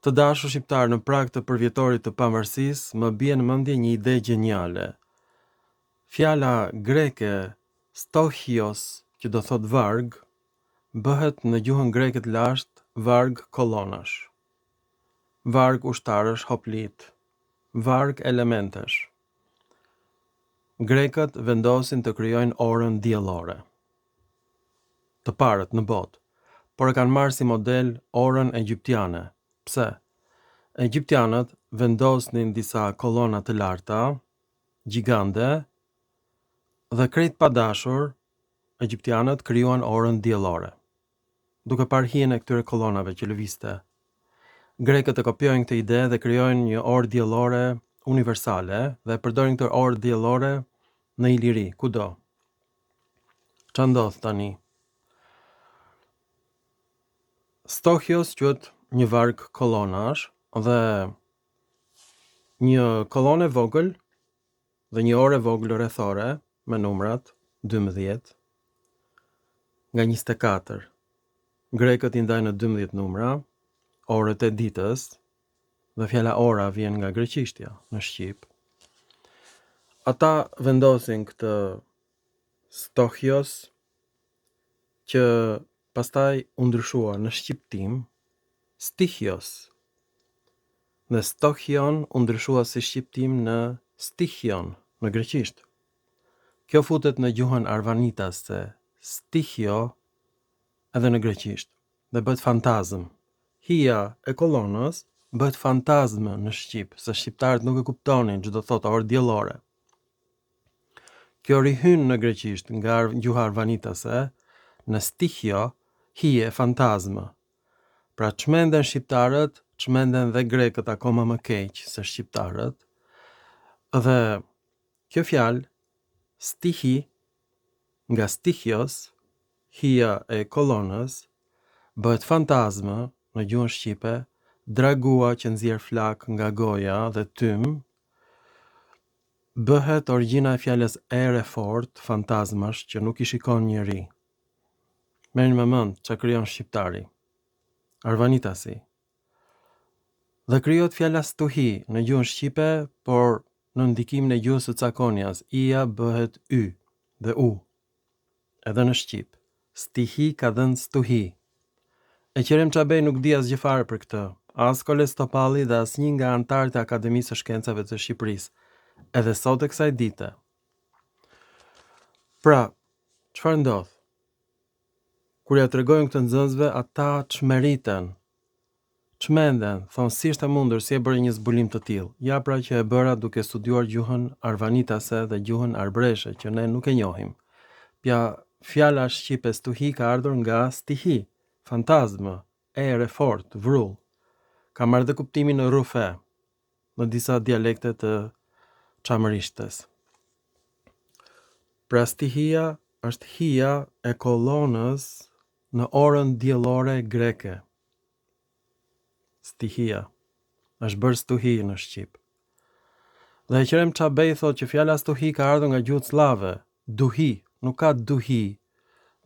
Të dashur shqiptarë, në prag të përvjetorit të pavarësisë, më bie në mendje një ide gjeniale. Fjala greke stochios, që do thotë varg, bëhet në gjuhën greke të lashtë varg kollonash. Varg ushtarësh hoplit, varg elementesh. Grekët vendosin të krijojnë orën diellore. Të parët në botë, por e kanë marrë si model orën egjiptiane. Pse? Egjiptianët vendosnin disa kollona të larta, gjigande, dhe krejt pa dashur, egjiptianët krijuan orën diellore. Duke parë hijen e këtyre kollonave që lëvizte. Grekët e kopjojnë këtë ide dhe krijojnë një orë diellore universale dhe e përdorin këtë orë diellore në Iliri, kudo. Ça ndodh tani? Stochios quhet një varg kollonash dhe një kollonë e vogël dhe një orë e vogël rrethore me numrat 12 nga 24. Grekët i ndajnë në 12 numra, orët e ditës, dhe fjala ora vjen nga greqishtja në shqip. Ata vendosin këtë stochios që pastaj u ndryshua në shqiptim stichios. Dhe stochion u ndryshua si shqiptim në stichion në greqisht. Kjo futet në gjuhën arvanitase stichio edhe në greqisht dhe bëhet fantazmë. Hija e kollonës bëhet fantazmë në shqip, se shqiptarët nuk e kuptonin ç'do thotë orë diellore. Kjo rihyn në greqisht nga gjuha arvanitase në stichio, hije, fantazmë. Pra çmenden shqiptarët, çmenden dhe grekët akoma më keq se shqiptarët. Dhe kjo fjalë stihi nga stichios, hija e kollonës, bëhet fantazmë në gjuhën shqipe, dragua që nxjerr flakë nga goja dhe tym, bëhet origjina e fjalës erë e fortë fantazmash që nuk i shikon njeri. Merrni me mend ça krijon shqiptari. Arvanitasi. Dhe krijohet fjala stuhi në gjuhën shqipe, por në ndikimin e gjuhës së Cakonias, i-ja bëhet y dhe u. Edhe në shqip. Stihi ka dhënë stuhi. Eqerem Çabej nuk di asgjë fare për këtë, as Kolec Topalli dhe asnjë nga anëtarët e Akademisë së Shkencave të Shqipërisë, edhe sot e kësaj dite. Pra, çfarë ndodh? Kur ia tregojmë këtë nxënësve, ata çmeriten. Çmenden, thonë si është e mundur, si e bëre një zbulim të tillë. Ja pra që e bëra duke studiuar gjuhën arvanitase dhe gjuhën arbreshe që ne nuk e njohim. Pra fjala shqipe stuhi ka ardhur nga stihi, fantazmë, erë e fortë, vrull. Ka marrë dhe kuptimin rrufe në disa dialekte të çamërishtes. Pra stihia është hija e kollonës në orën diellore greke. Stihia. Është bërë stuhi në shqip. Dhe Eqrem Çabej thotë që fjala stuhi ka ardhur nga gjuhët sllave, duhi, nuk ka duhi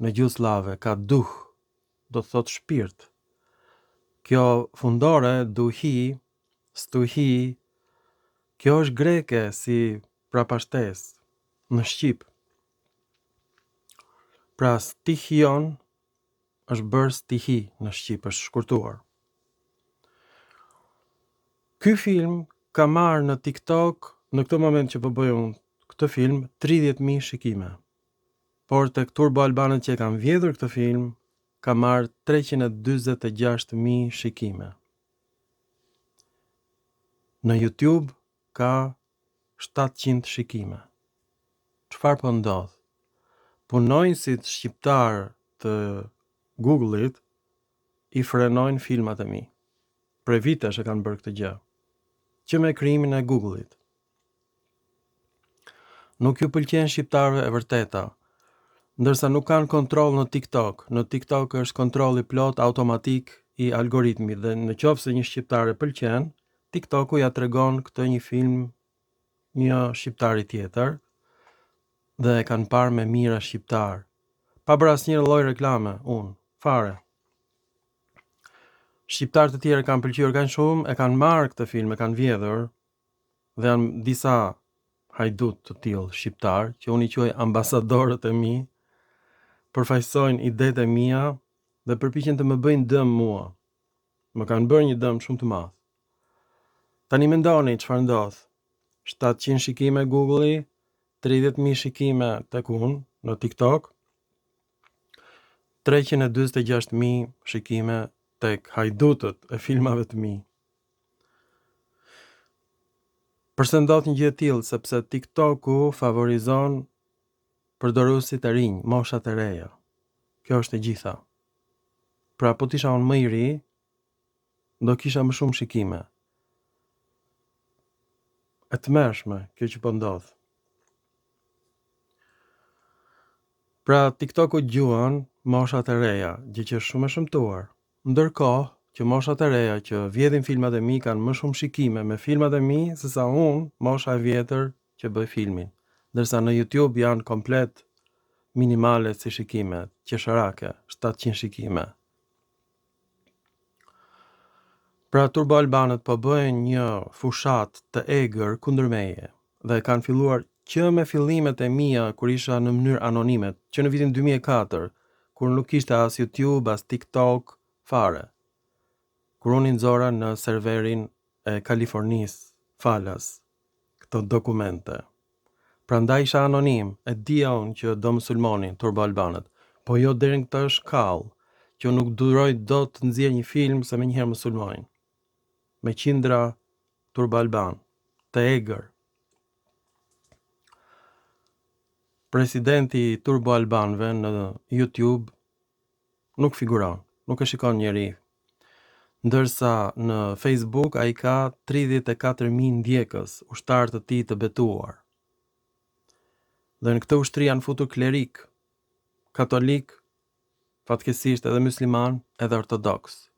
në gjuhë sllave, ka duh, do të thotë shpirt. Kjo fundore, duhi, stuhi, kjo është greke si prapashtesë në shqip. Pra stichion është bërë stihi në shqip, është shkurtuar. Ky film ka marrë në TikTok, në këtë moment që po bëj unë këtë film, 30.000 shikime. Por tek Turbo Albanët që e kanë vjedhur këtë film, ka marrë 346.000 shikime. Në YouTube ka 700 shikime. Çfarë po ndodh? Punonjësit shqiptarë të Google-it i frenojnë filmat e mi. Prej vitesh e kanë bërë këtë gjë. Që me krijimin e Google-it. Nuk ju pëlqen shqiptarëve e vërteta. Ndërsa nuk kanë kontroll në TikTok. Në TikTok është kontroll i plotë automatik i algoritmit dhe në qoftë se një shqiptar e pëlqen, TikToku ja tregon këtë një film një shqiptari tjetër dhe e kanë parë me mijëra shqiptarë. Pa bërë asnjë lloj reklame, unë, fare. Shqiptarë të tjerë kanë pëlqyer kaq shumë, e kanë marrë këtë film, e kanë vjedhur dhe janë disa hajdutë të tillë shqiptarë që unë i quaj ambasadorët e mi, përfaqësojnë idetë e mia dhe përpiqen të më bëjnë dëm mua. Më kanë bërë një dëm shumë të madh. Tani mendoni çfarë ndodh. 700 shikime Google-i, 30.000 shikime tek unë në TikTok, 346.000 shikime tek hajdutët e filmave të mi. Përse ndodh një gjë e tillë? Sepse TikToku favorizon përdoruesit e rinj, moshat e reja. Kjo është e gjitha. Pra po të isha unë më i ri, do kisha më shumë shikime. E tmerrshme kjo që po ndodh. Pra TikToku gjuan moshat e reja, gjë që është shumë e shëmtuar. Ndërkohë që moshat e reja që vjedhin filmat e mi kanë më shumë shikime me filmat e mi sesa unë, mosha e vjetër që bëj filmin. Ndërsa në YouTube janë komplet minimale si shikime, qesharake, 700 shikime. Pra turboalbanët po bëjnë një fushatë të egër kundër meje dhe e kanë filluar që me fillimet e mia kur isha në mënyrë anonime, që në vitin 2004, kur nuk kishte as YouTube, as TikTok, fare. Kur unë i nxora në serverin e Kalifornisë falas këto dokumente. Prandaj isha anonim, e dija unë që do më sulmonin turboalbanët, po jo deri në këtë shkallë, që unë nuk duroj dot të nxjerr një film se menjëherë më sulmojnë. Me qindra turboalbanë, të egër. Presidenti i turboalbanëve në YouTube nuk figuron, nuk e shikon njeri. Ndërsa në Facebook ai ka 34.000 ndjekës, ushtarë të tij të betuar. Dhe në këtë ushtri janë futur klerikë, katolikë, fatkeqësisht edhe myslimanë, edhe ortodoksë.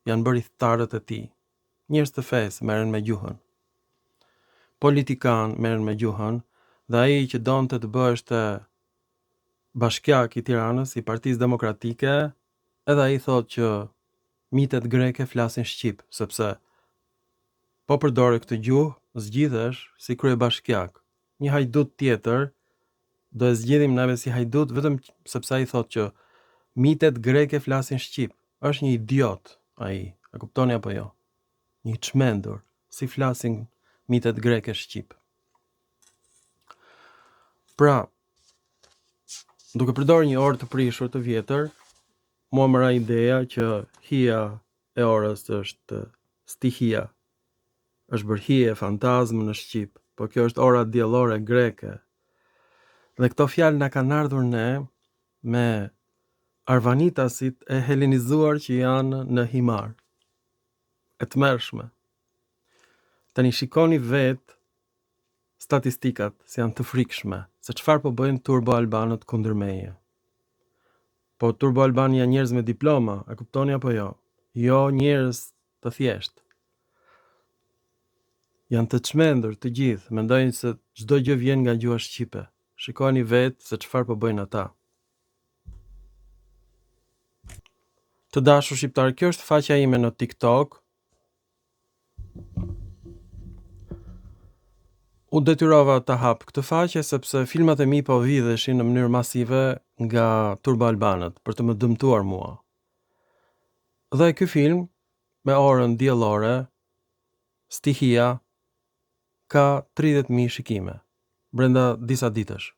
Janë bërë ithtarët e tij. Njerëz të fesë merren me gjuhën. Politikanë merren me gjuhën dhe ai që donte të bëheshte bashkiak i Tiranës, i Partisë Demokratike, edhe ai thotë që mitet greke flasin shqip, sepse po përdore këtë gjuhë, zgjidhesh si kryebashkiak. Një hajdut tjetër do e zgjedhim neve si hajdut vetëm sepse ai thotë që mitet greke flasin shqip. Është një idiot ai, e kuptoni apo jo? Një i çmendur, si flasin mitet greke shqip. Pra, duke përdorur një orë të prishur të vjetër, mua më ra ideja që hija e orës është stihia. Është bërë hije fantazmë në shqip, po kjo është ora diellore greke. Dhe këto fjalë na kanë ardhur ne me arvanitasit e helenizuar që janë në Himarë. E tmerrshme. Tani shikoni vetë statistikat, se janë të frikshme, se çfarë po bëjnë turboalbanët kundër meje. Po turboalbanë janë njerëz me diploma, e kuptoni apo jo? Jo njerëz të thjeshtë. Janë të çmendur të gjithë, mendojnë se çdo gjë vjen nga gjuha shqipe. Shikoni vetë se çfarë po bëjnë ata. Të dashur shqiptarë, kjo është faqja ime në TikTok. U detyrova ta hap këtë faqe sepse filmat e mi po vidheshin në mënyrë masive nga turboalbanët për të më dëmtuar mua. Dhe ky film me orën diellore Stihia ka 30.000 shikime brenda disa ditësh.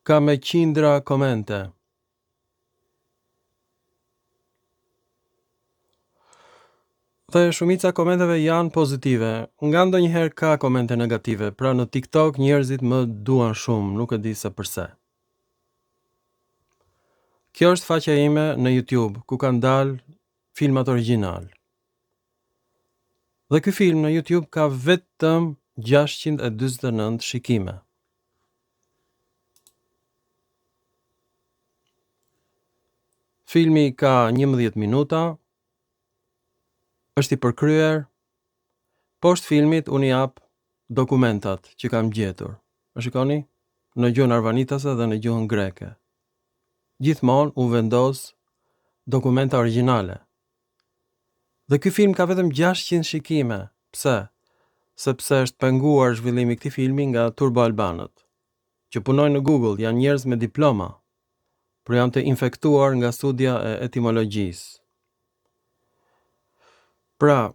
Ka me qindra komente. Dhe shumica e komenteve janë pozitive. Nga ndonjëherë ka komente negative, pra në TikTok njerëzit më duan shumë, nuk e di se përse. Kjo është faqja ime në YouTube, ku kanë dalë filmat origjinal. Dhe ky film në YouTube ka vetëm 649 shikime. Filmi ka 11 minuta, është i përkryer. Poshtë filmit unë i jap dokumentat që kam gjetur. E shikoni? Në gjuhën arvanitase dhe në gjuhën greke. Gjithmonë unë vendos dokumenta origjinale. Dhe ky film ka vetëm 600 shikime. Pse? Sepse është penguar zhvillimi i këtij filmi nga Turbo Albanët, që punojnë në Google, janë njerëz me diploma, por janë të infektuar nga studia e etimologjisë. Pra,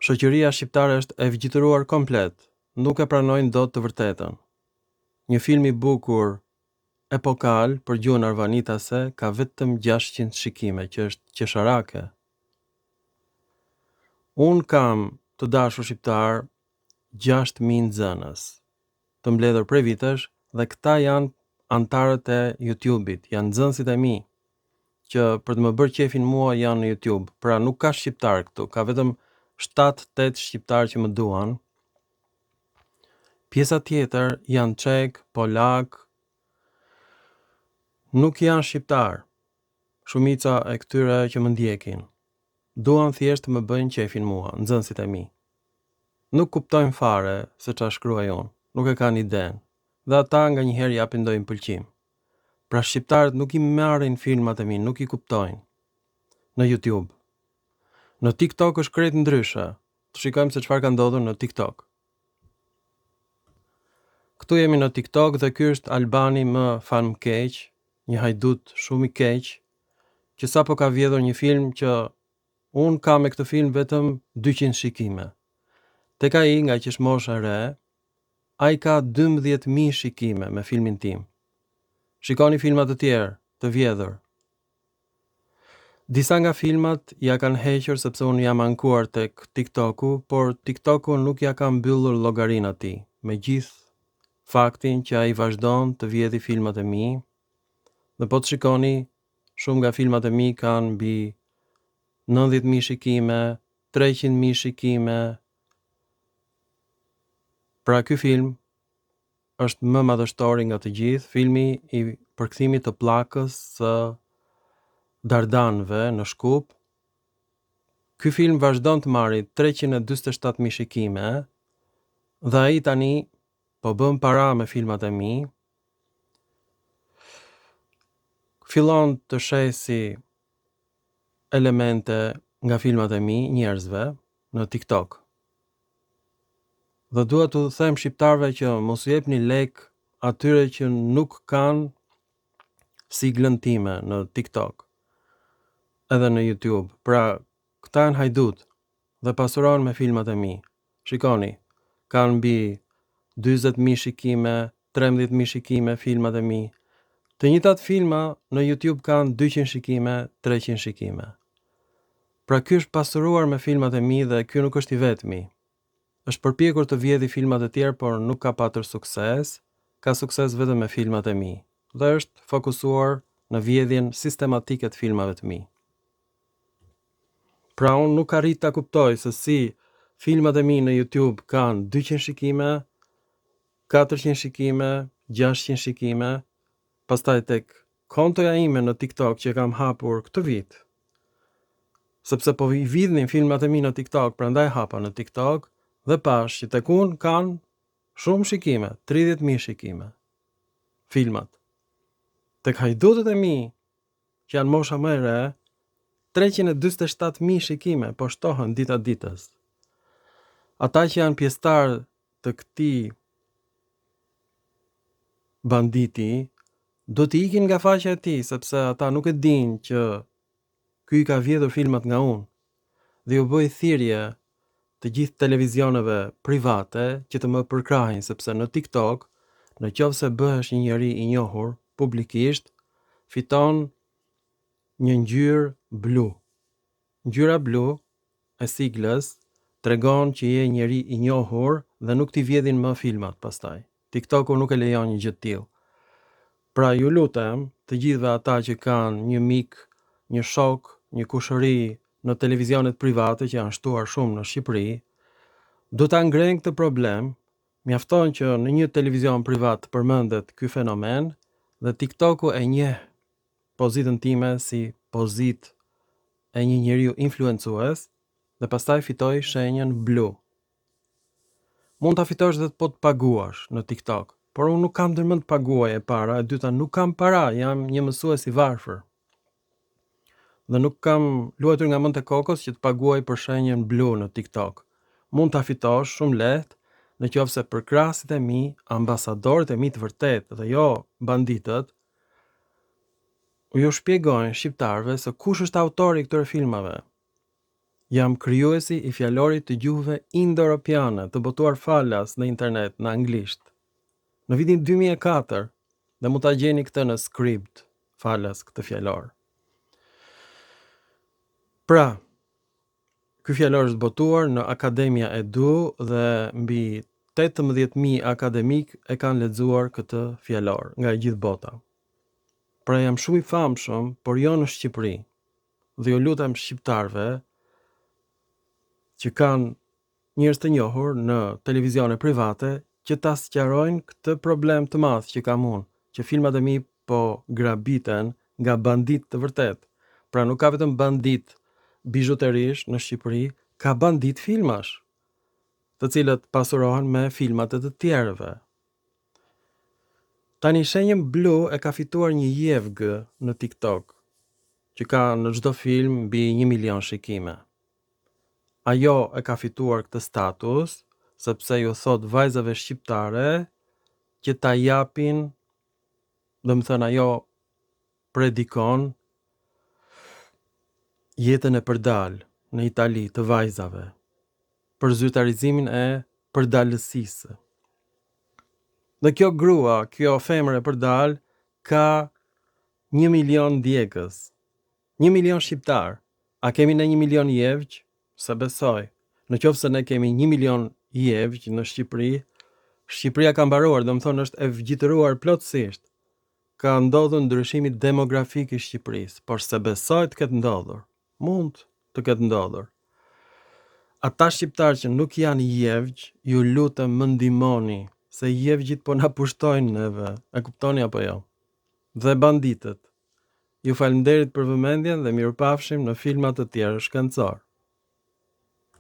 shoqëria shqiptare është e vgjitëruar komplet, nuk e pranojnë dot të vërtetën. Një film i bukur epokal për gjuhën arvanitase ka vetëm 600 shikime, që është qesharake. Unë kam të dashur shqiptarë 6000 nxënës të mbledhur prej vitesh dhe këta janë anëtarët e YouTube-it, janë nxënësit e mi që për të më bërë qefin mua janë në YouTube. Pra nuk ka shqiptar këtu, ka vetëm 7-8 shqiptarë që më duan. Pjesa tjetër janë çekë, polakë, nuk janë shqiptarë. Shumica e këtyre që më ndjekin duan thjesht të më bëjnë qefin mua, nxënësit e mi. Nuk kuptojnë fare se ça shkruaj unë, nuk e kanë idenë, dhe ata nganjëherë japin ndonjë pëlqim. Pra shqiptarët nuk i marrin filmat e mi, nuk i kuptojnë. Në YouTube. Në TikTok është krejt ndryshe. Të shikojmë se çfarë ka ndodhur në TikTok. Këtu jemi në TikTok dhe ky është Albani më famëkeq, një hajdut shumë i keq, që sapo ka vjedhur një film që unë kam me këtë film vetëm 200 shikime. Tek ai, ngaqë është moshë e re, ai ka 12.000 shikime me filmin tim. Shikoni filma të tjerë, të vjedhur. Disa nga filmat ia kanë hequr sepse unë jam ankuar tek TikToku, por TikToku nuk ia ka mbyllur llogarinë atij, me gjithë faktin që ai vazhdon të vjedhi filmat e mi. Dhe po të shikoni, shumë nga filmat e mi kanë mbi 90.000 shikime, 300.000 shikime. Pra ky film është më madhështori nga të gjithë, filmi i përkthimit të pllakës së Dardanëve në Shkup. Ky film vazhdon të marri 347.000 shikime dhe ai tani po bën para me filmat e mi. Fillon të shesi elemente nga filmat e mi njerëzve në TikTok. Dhe dua t'u them shqiptarëve që mos u jepni lek atyre që nuk kanë siglën time në TikTok edhe në YouTube. Pra, këta janë hajdut dhe pasurohen me filmat e mi. Shikoni, kanë mbi 40.000 shikime, 13.000 shikime filmat e mi. Të njëjtat filma në YouTube kanë 200 shikime, 300 shikime. Pra ky është pasuruar me filmat e mi dhe ky nuk është i vetmi. Është përpjekur të vjedhi filmat e tjerë, por nuk ka patur sukses, ka sukses vetëm me filmat e mi dhe është fokusuar në vjedhjen sistematike të filmave të mi. Pra unë nuk arrij ta kuptoj se si filmat e mi në YouTube kanë 200 shikime, 400 shikime, 600 shikime, pastaj tek kontoja ime në TikTok që e kam hapur këtë vit, sepse po i vidhnin filmat e mi në TikTok, prandaj hapa në TikTok dhe pash që tek unë kanë shumë shikime, 30.000 shikime filmat. Tek hajdutët e mi, që janë mosha më e re, 347.000 shikime po shtohen dita ditës. Ata që janë pjesëtar të këtij banditi, do të ikin nga faqja e tij, sepse ata nuk e dinë që ky i ka vjedhur filmat nga unë. Dhe ju bëj thirrje të gjithë televizioneve private që të më përkrahin, sepse në TikTok, në qoftë se bëhesh një njeri i njohur publikisht, fiton një ngjyrë blu. Ngjyra blu e siglës tregon që je njeri i njohur dhe nuk t'i vjedhin më filmat pastaj. TikToku nuk e lejon një gjë të tillë. Pra ju lutem të gjithëve ata që kanë një mik, një shok, një kushëri në televizionet private që janë shtuar shumë në Shqipëri, do ta ngrenë këtë problem, mjafton që në një televizion privat të përmendet ky fenomen dhe TikToku e njeh pozitën time si pozitë e një njeriu influencues dhe pastaj fitoj shenjën blu. Mund ta fitosh dhe po të paguash në TikTok, por unë nuk kam ndërmend të paguaj e para, e dyta nuk kam para, jam një mësues i varfër. Dhe nuk kam luajtur nga mendtë e kokës që të paguaj për shenjën blu në TikTok. Mund ta fitosh shumë lehtë në qoftë se përkrahësit e mi, ambasadorët e mi të vërtetë dhe jo banditët, ju shpjegojnë shqiptarëve se kush është autori i këtyre filmave. Jam krijuesi i fjalorit të gjuhëve indoeuropiane të botuar falas në internet në anglisht. Në vitin 2004 dhe mund ta gjeni këtë në Scribd falas këtë fjalor. Pra, ky fjalor është botuar në Akademia Edu dhe mbi 18.000 akademikë e kanë lexuar këtë fjalor nga e gjithë bota. Pra jam shumë i famshëm, por jo në Shqipëri. Dhe ju lutem shqiptarëve që kanë njerëz të njohur në televizione private që ta sqarojnë këtë problem të madh që kam unë, që filmat e mi po grabiten nga banditë të vërtetë. Pra nuk ka vetëm banditë bizhuterish në Shqipëri, ka banditë filmash, të cilët pasurohen me filmat e të tjerëve. Tani shenjën blu e ka fituar një jevg në TikTok, që ka në çdo film mbi 1 milion shikime. Ajo e ka fituar këtë status sepse ju thotë vajzave shqiptare që ta japin, domethënë ajo predikon jetën e përdalë në Itali të vajzave për zyrtarizimin e përdalësisë. Dhe kjo grua, kjo femër e përdalë ka 1 milion ndjekës. 1 milion shqiptarë. A kemi ne 1 milion jevgj? S'e besoj. Në qoftë se ne kemi 1 milion jevgj në Shqipëri, Shqipëria ka mbaruar, domethënë është e vgjitëruar plotësisht. Ka ndodhur ndryshimi demografik i Shqipërisë, por s'e besoj të ketë ndodhur. Mund të ketë ndodhur. Ata shqiptarë që nuk janë jevgj, ju lutem më ndihmoni, se jevgjit po na pushtojnë neve, e kuptoni apo jo? Dhe banditët. Ju faleminderit për vëmendjen dhe mirupafshim në filma të tjerë shkencorë.